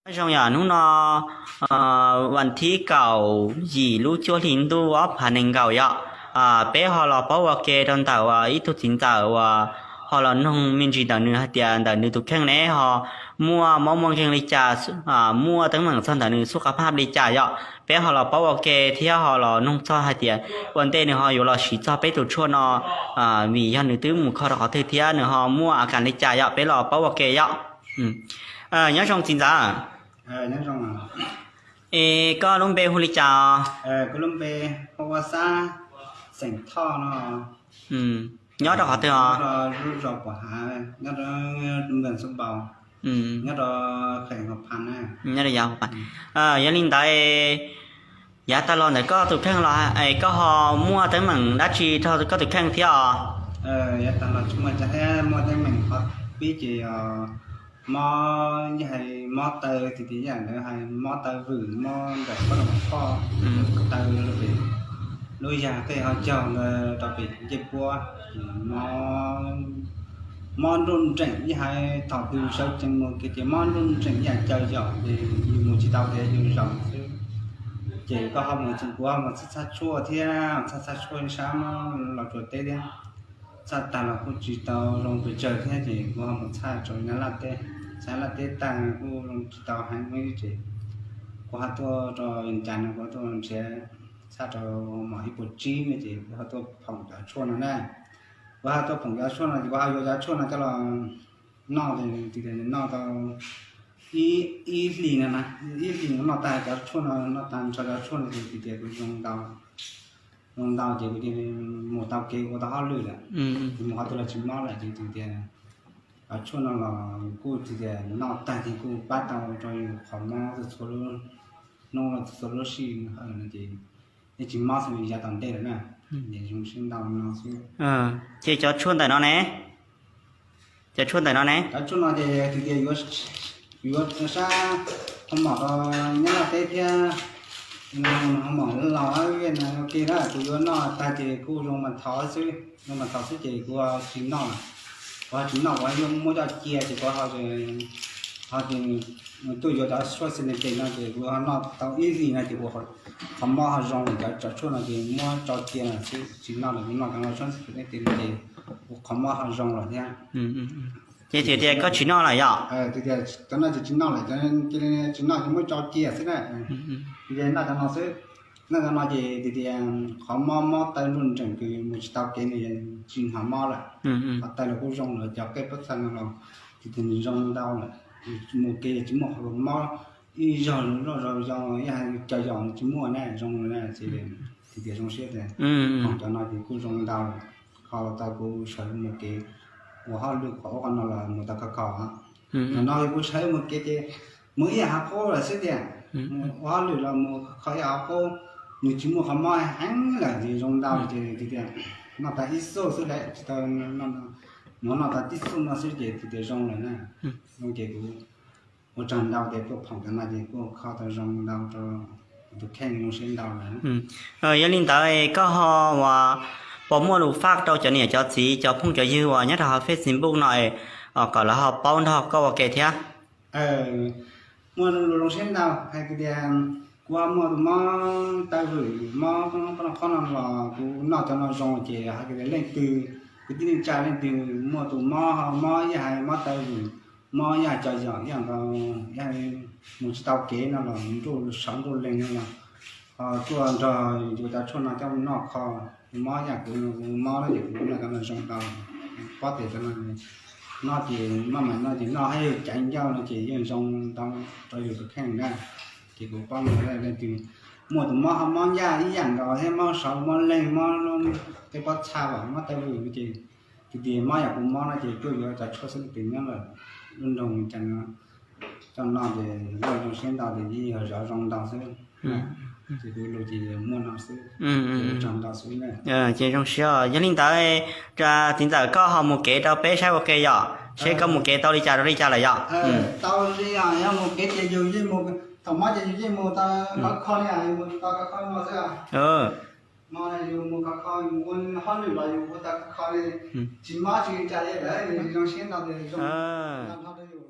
Nyob zoo yom, hnub no vas thib kaum yim lub cuaj hli ntuj ob phav nees nkaum yom, peb ho los paub ua ke rau ntawm uas ib tug txiv ntxawm uas ho los noog me ntsis ntawm nws hais tias ntawm nws tus kheej ne ho muaj mob muaj nkeeg li cas, muaj teeb meem txog ntawm nws xub qab phaj li cas yom. Peb ho los paub ua ke thiab ho los noog txog hais tias ua ntej nws ho yuav los siv txog peb tus tshuaj no vim yog nws twb mus kho rau qhov twg thiab nws ho muaj a kas li cas yom, peb los paub ua ke yom. Nyob zoo txiv ntxawm. Es koj lub npe hu li cas? Nyob rau qhov twg os? Yog li ntawd, yav tag los ntawm koj tus kheej los es koj ho muaj teeb meem dab tsi rau koj tus kheej thiab os? Yav tag los tsis muaj cas thiab, muaj teeb meem qhov pib ces mob, yog hais mob taw tiag tiag, yam ntawd hais mob taw vwm, mob nraim pob, taw pem lub yag tej ho caug ntawd rau pem ncej puab, mob nruj nreem, yog hais thaum twg sawv tsees mus kev ces mob nruj nreem yam caw yom, ces yus mus tsis tau kev yus zaum xwb. Ces koj ho mus txog, kuv ho mus txhaj txhaj tshuaj thiab, txhaj txhaj tshuaj sab mob Los Tsuas teb thiab. Txhaj tag los kuj tsis tau zoo pes tsawg thiab ces kuv ho mus txhaj rau Nyab Laj teb. Txhaj Laj teb tag kuj zoo tsis tau heev li ces kuv ho tuaj rau Vias Cas no, kuv tuaj nrhiav txhaj rau mom ib puas tsib no ces kuv ho tuaj phoom cov tshuaj no na. Kuv ho tuaj phoom cov tshuaj no ces kuv ho yuav cov tshuaj no coj los noj, tias noj tau ib hlis no na, ib hlis no noj tag cov tshuaj no, noj tag nrho cov tshuaj no ces tias kuv zoo ntau, zoo ntau ces kuv mus tau kev ua tau hauj lwm lawm, kuv mus qhov twg los tsis mob lawm ces tias cov tshuaj no los kuj tias noj tag ces kuj pab tau rau yus qhov mob txhua lub hnub txhua lub sij hawm no ces yeej tsis mob xws li yav tom ntej lawm na. Ces zoo siab ntau no xwb. Ces cov tshuaj ntawm no ne? Cov tshuaj ntawm no ne? Cov tshuaj no ces tias yuav sab ho mom rau Nyab Laj teb thiab ho mom Laus Vij no ua ke na, kuv yuav noj tag ces kuj zoo mas thov xwb, zoo mas thov xwb ces kuv tsis noj lawm. Kuv ho tsis noj, kuv yuav muab coj cia ces kuv ho tuaj yuav cov tshuaj xi ne tes no ces kuv ho noj tau ib hlis no ces kuv qhov mob ho zoo lawm, cov tshuaj no ces muab tso cia lawm xwb tsis noj lawm, kuv noj cov no tshuaj xi ne tes no ces kuv qhov mob ho zoo lawm thiab. Ces tias koj tsis noj lawm yom? Tias cov no ces tsis noj lawm, cia li tsis noj ces muab tso cia xwb na. Ces noj cov no xwb, noj cov no ces tias tias qhov mob mob taw nruj nreem kws mus tsis tau kev no tsis hnov mob lawm. Qhov taw los kuj zoo lawm, cov qej pob txha no los tias nws zoo ntau lawm, mus kev tsis muaj qhov mob ib zaug loj zog zoo, yog hais cov yom tsis muaj na, zoo lawm na ces tias zoo siab tias cov no ces kuj zoo ntau lawm. Ho tau kuv sawv mus kev ua hauj lwm qhov ub qhov no los mus tau khov kho. Nim no kuv sawv mus kev ces mus ib yam hav qub lawm xwb tiag. Mus ua hauj lwm los mus kho ib yam hav qub, nws tsis muaj qhov mob heev lawm ces zoo ntau ces tias noj tag ib xuj xwb lawm, tsis tau, mus noj tag tib xuj no xwb ces tias zoo lawm na. Zoo ces kuv ua tsaug ntau tias tuaj phoom cov no ces kuj kho tau zoo ntau rau tus kheej, zoo siab ntau lawm. Yog li ntawd koj ho uas puas muaj lus faj rau cov niam cov txiv cov phooj cov ywg uas nyob rau hauv Facebook no kom lawv ho paub nrog koj ua ke thiab? Muaj lus zoo siab ntau hais tias kuv ho muaj tus mob taw vwm, mob pob no qhob no los kuv noj cov no zoo ces hais tias leej twg, kwv tij neej tsa leej twg muaj tus mob ho mob yam hais mob taw vwm, mob yam cov yom, yam nkaus yam mus tsis tau kev no los nruj saud nruj leeg no los ho tuaj nrog yuav cov tshuaj no coj noj kho. Mob yam kuv mob no ces kuv noj cov no zoo ntau, paub tias cov no noj ces maj mam noj ces noj haj yam caiv ncauj no ces yeej zoo ntau rau yus tus kheej na. Ces kuv paub no leej twg muaj tus mob ho mob ncaj ib yam nkaus thiab, mob saud mob leeg mob tej pob txha los mob taw vwm ces tias mob yam kuv mob no ces tuaj yuav cov tshuaj xwb tias nyob lawm lub nroog Vias Cas no coj noj ces yeej zoo siab ntau tias yeej yog zov zoo ntau xwb. Ces kuv lus ces muaj no xwb, ua tsaug ntau xwb na. Ces zoo siab, yog li ntawd txiv ntxawm koj ho mus kev rau peb saib ua ke yom, seb koj mus kev tau li cas rau li cas lawm yom. Tau li, yog mus kev ces yus yeej mus, thaum mob ces yus yeej mus tau khov kho li, mus tau khov kho no xwb. Mob yus mus khov kho, yus ua hauj lwm los yus ua tau khov kho li, tsis mob tsis li cas li lawm, zoo siab ntau tias zoo nrog rau yus.